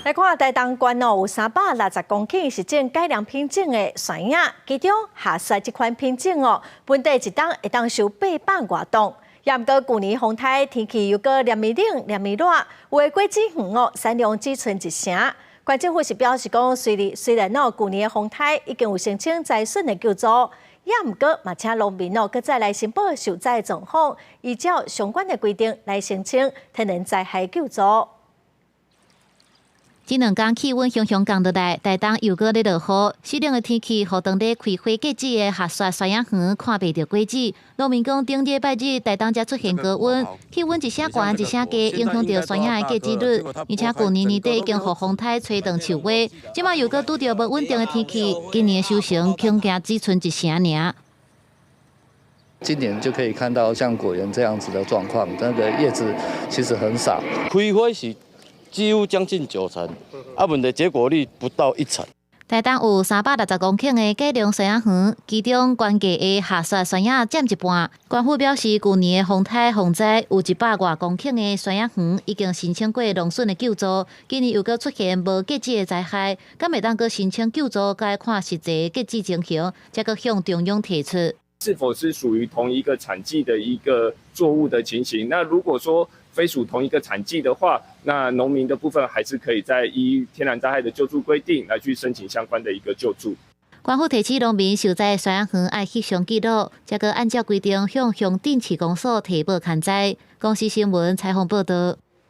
來看台東縣哦，有360公頃是種改良品種的山葉，其中夏雪這款品種哦，本地一冬會當收800外磅。也毋過舊年風颱天氣又閣連綿冷連綿熱，有的果子園哦產量只賰一成。縣政府是表示講，雖然哦舊年的風颱已經有申請災損的救助，也毋過嘛請農民哦，閣再來申報受災狀況，依照相關的規定來申請天然災害救助。這兩工氣溫雄雄降落來，台東又閣咧落雨，濕冷的天氣，予當咧開花結籽的夏雪山葉園看袂著果子。農民講，頂禮拜日台東才出現高溫，氣溫一聲懸一聲低，影響著山葉的結籽率。而且舊年年底已經予風颱吹斷樹尾，這馬又閣拄著無穩定的天氣，今年的收成恐驚只賰一成爾。今年就可以看到像果園這樣子的狀況，那個葉子其實很少。開花是幾乎將近九成，啊，問題結果率不到一成。台東有360公頃的改良山葉園，其中關鍵的夏雪山葉佔一半。縣府表示，舊年的風颱洪災有100外公頃的山葉園已經申請過農損的救助，今年又閣出現無結籽的災害，敢會當閣申請救助，該看實際結籽情形，才閣向中央提出。是否是屬於同一個產季的一個作物的情形？那如果說非屬同一個產季的話，那農民的部分還是可以再依天然災害的救助規定來去申請相關的一個救助。縣府提醒農民受災山葉園愛翕相記錄，才閣按照規定向鄉鎮市公所提報勘災。公視新聞採訪報道。